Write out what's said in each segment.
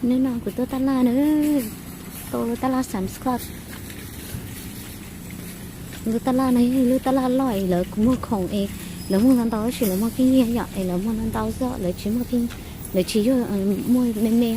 Hnub no kuv tuaj taj laj na, tau lub taj laj Sam's Club. Lub taj laj no yog lub taj laj loj es lawv muag khoom es lawv muag ntau ntau tab sis lawv muag pheej nyiag yom, es lawv muag ntau ntau xwb, lawv tsis muag pheej, lawv tsis yog muag me me.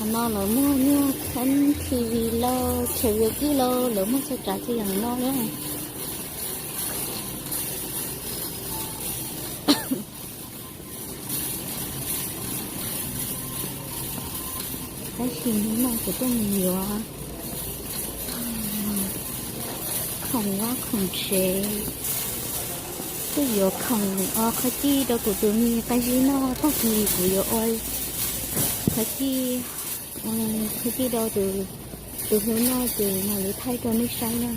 Qhov no lawv muag nyuag kheeb T V lauj, khev video lauj, lawv muag txhua tsav txhua yam no na. Tab sis hnub no kuv tuaj mus yuav khoom vaj khoom tsev, tuaj yuav khoom, o, qhov cij rau kuv tus me qab zib noj, tag kis kuv yuav ua qhov cij, qhov cij rau tus, tus hlub noj ces mam li thaij rau nej saib na.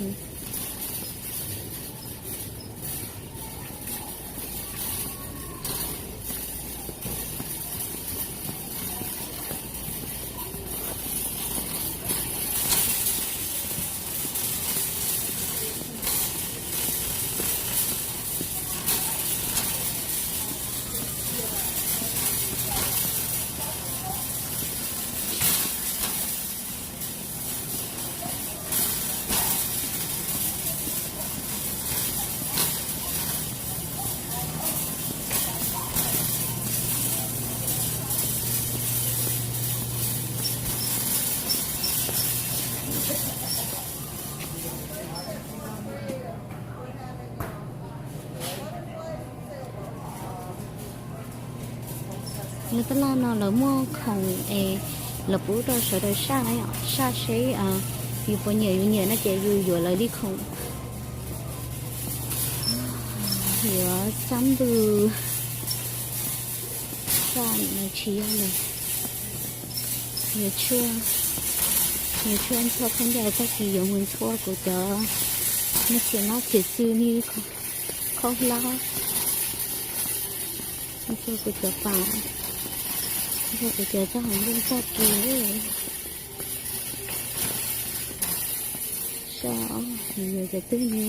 Lub taj laj no lawv muaj khoom es lawv pub rau sawv daws saj na yom, saj seb yus puas nyiam, yus nyiam no ces yus yuav lawv li khoom. Yuav xab npws, saj no tsis yog lawm. Yuav tshuaj, yuav tshuaj ntxhua khaub ncaws, tag kis yuav mus ntxhua kuv cov me txiv nab txiv xwb ni, khaub hlab, ntxhua kuv cov pas, ntxhua kuv cov txoj hauv ntuj txoj kev. Saj, yuav cov twg ne?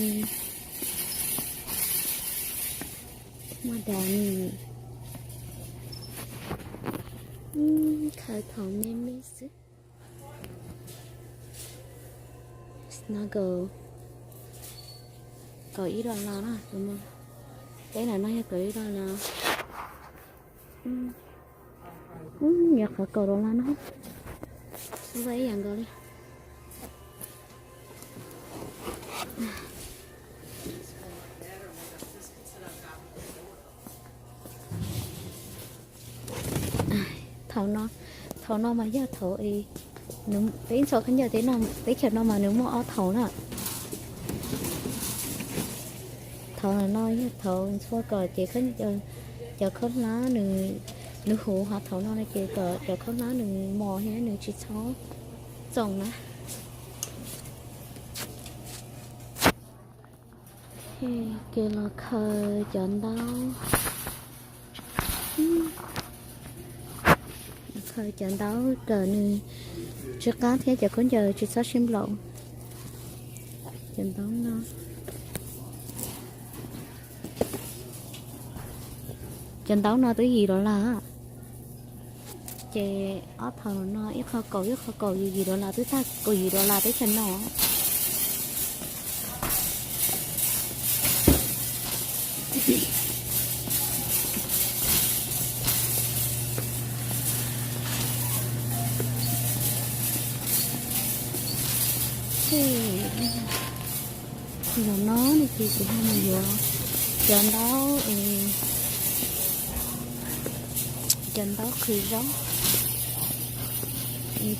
Muaj das ni, khaws thaum me me xwb. Snuggle, kaum ib dollar na, teb ntawm no yog kaum ib dollar. Nyob qhov kaum dollar no, ib yam nkaus li. Thaum no, thaum no mas yog thaum peb ntxhua khaub ncaws, teb chaws no mas nws muaj ob thaum na. Thaum no yog thaum ntxhua kom ces cov khaub hlab nws, nws huv, ho thaum no no ces kom cov khaub hlab nws mos thiab nws tsis txhob txoom na. Ces los khaws cov ntaub, khaws cov ntaub kom nws tsw qab thiab cov khaub ncaws tsis txhob sib nplaum. Cov ntaub no, cov ntaub no twb yim dollar. Ces ob thaum no ib qho kaum ib qho kaum, yim yim dollar, twb tag kaum yim dollar teb chaws no. Zaum no no ces kuv ho mus yuav cov ntaub, cov ntaub qhwv zaub.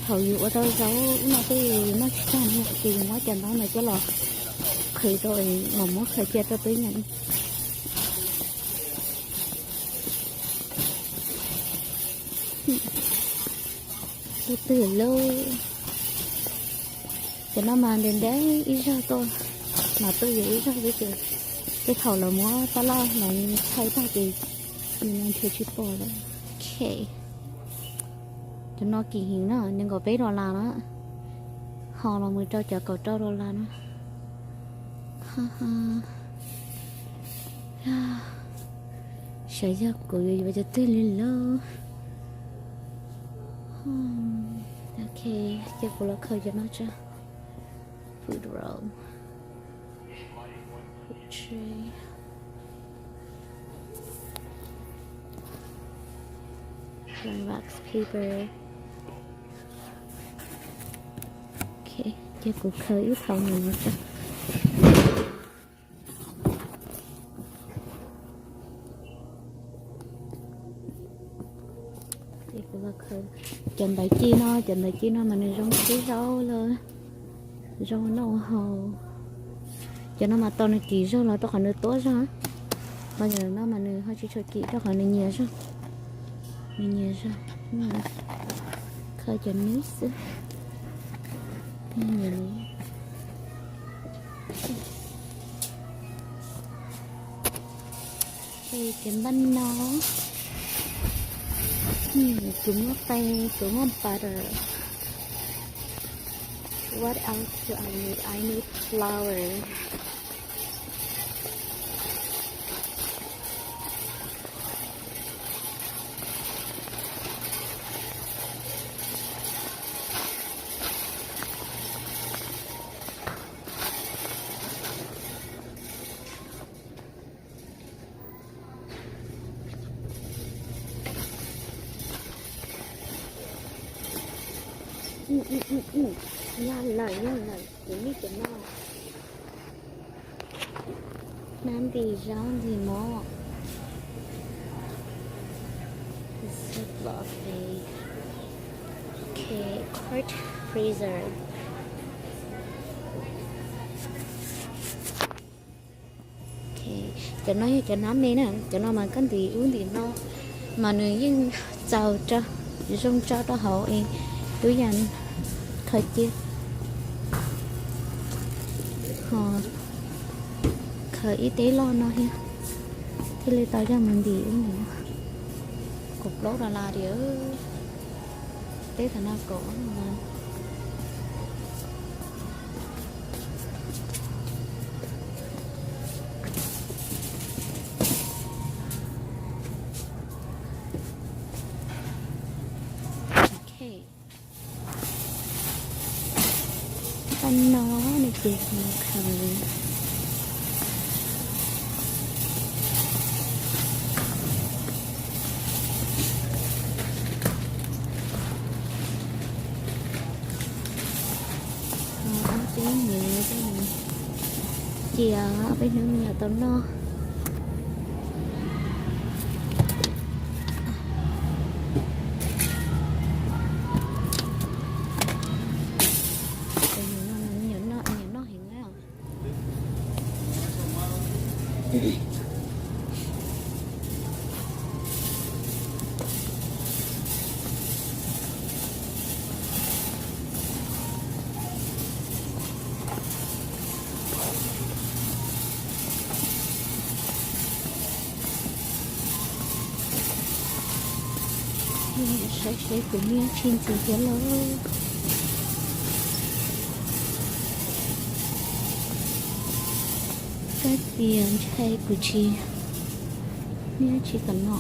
Thaum yus ua tau zaub ub no tej yus noj tsis tag no ces yus muab cov ntaub no coj los Qhwv rau es mam muab khaws cia rau peb nyob. Tus twg lauj? Cov no mas ntev ntev ib zaug tuaj, mas tuaj yus ib zaug xwb ces tej thaum lawv muab tab laj lawv thaij tag ces nws nrhiav tsis pom lawm. Ok, cov no kim heev na, nees nkaum peb dollar na, ho los mus rau cov kaum rau dollar na. Xyov yog kuv yuav yuav cov twg li lauj. Ok, ces kuv los khaws cov no tso. Food roll. Food tray. Wax paper. Ok, ces kuv khaws ib thaum no tso. Ces kuv los khaws cov ntawv ci no, cov ntawv ci no mas nws zoo sib zaub lawm, zoo noj haus. Cov no mas tau nws kim zog los rau qhov nws tuab zog, ho cov no mas nws ho tsis tshua kim rau qhov nws nyias zog, nws nyias zog. Khaws cov nib xwb. Ces npaj no, kuv muaj qe, kuv muaj butter. What else do I need? I need flour. Yog lawm, yog lawm, kuv nij cov no. Nab nti zaub nti mov. Ziploc bag. Ok, cold freezer. Ok, cov no yog cov nab me na, cov no mas koj ntim ub ntim no mas nws yeej txaus rau, zoo tso rau hauv es tub yam khaws cia. Ho khaws ib teb loj no thiab, thiaj li tau coj mus ntim ub ntim no. Kaum plaub dollar tiag, teb thaum no kaum. Ok. Tag no nws ces mus khaws. Ob peb hnub, cia ob peb hnub me nyuam tau noj. Tus no me nyuam noj, me nyuam noj heev na. Saib seb kuv niam tsis ntxiv thiab lauj. Kab tias ntshai kuv tsis, niam tsis kam no.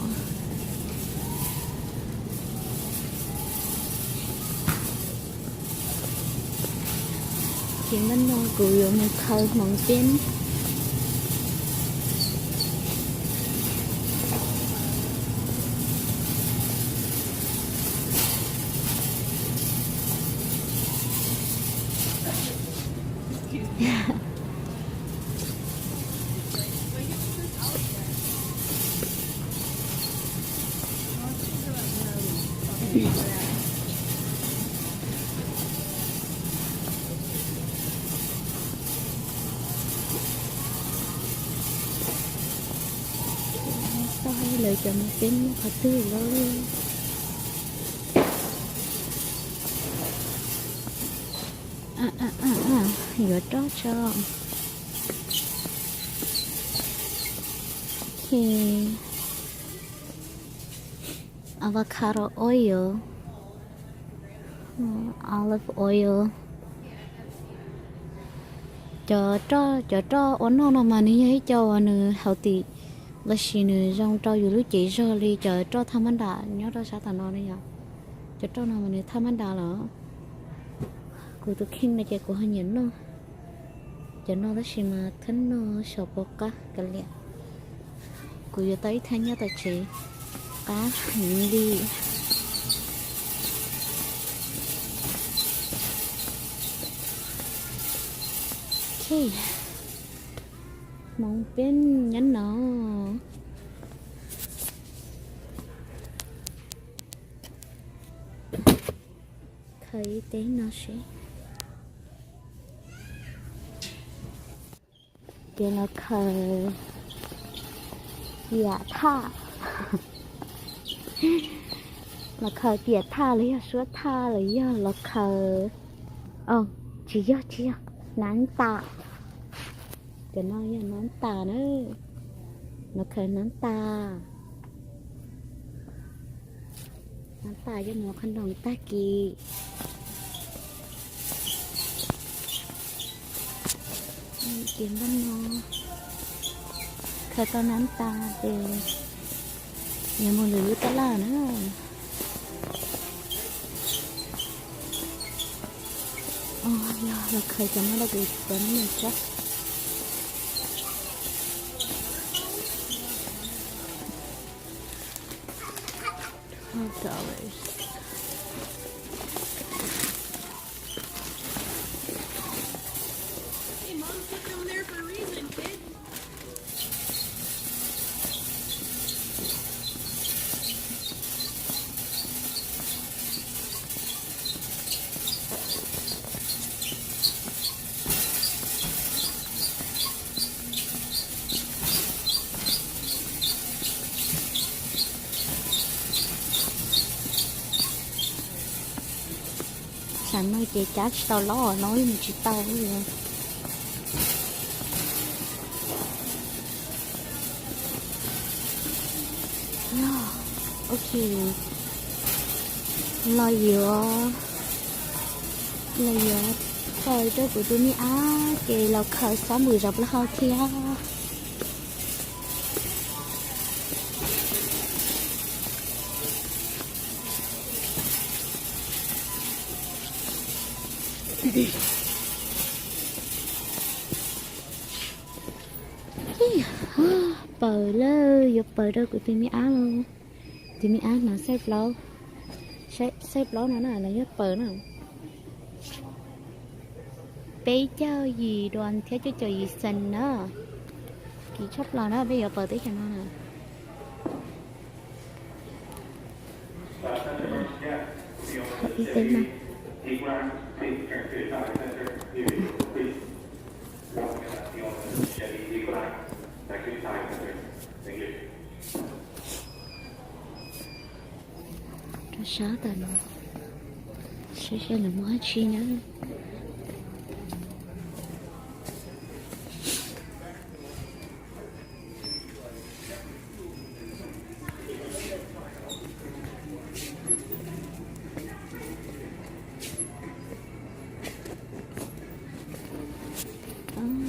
Ces npaj no kuv yuav mus khaws hmoov peb. Cov mus peb nyob qhov twg lawm? Yuav roj tso. Ok. Avocado oil, olive oil. Cov roj, cov roj ua noj no mas nws yog ib co uas nws hauv tim, los sis nws zoo rau yus lub cev zog li cov roj thaj mab nram nyob rau sab tom no na yom. Cov roj no mas nws thaj mab nram los. Kuv tus kheej no ces kuv ho nyiam noj cov no tab sis mas thab noj xyov puas qab kav liam. Kuv yuav tau ib thaj nyob tom tsev qab heev li. Ok, hmoov peb nyob no. Khaws ib teb no seb. Ces los khaws piam thaj, los khaws piam thaj los yog suab thaj los yog los khaws, tsis yog, tsis yog, nab tas. Cov no yog nab tas na, los khaws nab tas. Nab tas coj mus qhov nroos tag kis. Ces npaj no khaws tau nab tas ces yuav mus lwm lub tab laj na. Yog los khaws cov no rau kuv cov no mus tso. Twelve dollars. Tsam no ces cab tsis tau los, los yeej mus tsis tau li. Ok, los yuav, los yuav paws rau kuv tus me ab ces los khaws xab npum zov plaub hau thiab. Paws lawm, yuav paws rau kuv tus me ab los. Tus me ab hnov xaij plaub, xaij plaub no na, los yog paws na. Peb caug yim duas thiab cuaj caum yim xees na. Kim tshaj plaws na, peb yuav paws teb chaws no na. Ib teb no. Rau sab tas no, saib saib lawv muaj dab tsi na.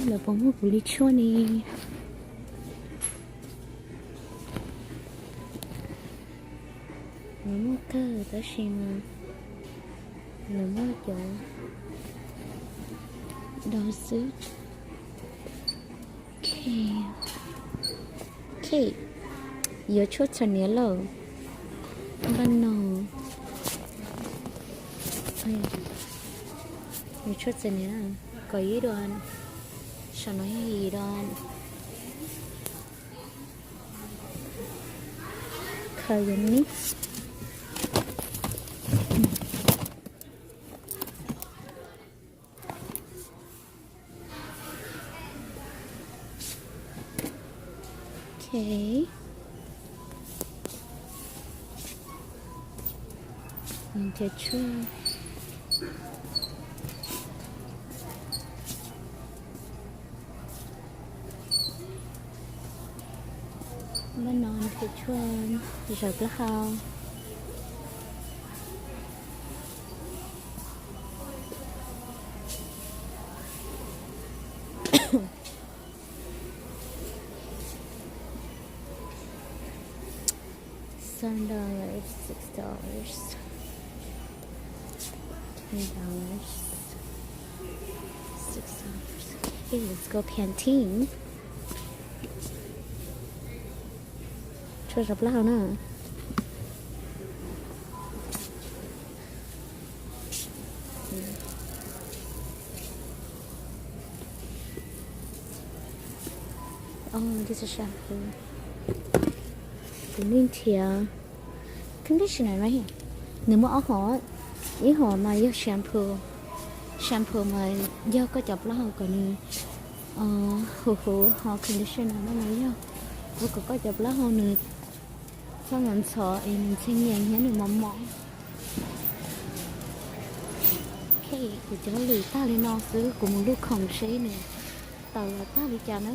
Lawv puas muaj kuv li tshuaj ne? Lawv muaj kawg tab sis mas lawv muaj cov daus xwb. Ok, yuav tshuaj txom nyem lawm. Npaj no, yuav tshuaj txom nyem, kom ib duas, saum no yog yim duas. Khaws yuav mix. Ok. Nrhiav tshuaj. Npaj no nrhiav tshuaj zaws plaub hau. Seven dollars, six dollars, ten dollars, six dollars. Hey, let's go Pantene. Tshuaj zaws plaub hau na. Oh, this is shampoo. Kuv nij nrhiav conditioner no, nws muaj ob hom, ib hom mas yog shampoo, shampoo mas yog koj cov plaub hau kom nws huv huv, ho conditioner no mas yog ua kom koj cov plaub hau nws txhob ntxhov es nws ntxhee nyees thiab nws mos mos. Ok, kuv cov lwm tag li no xwb, kuv mus lub khoom seb nws tawm los tag li cas na.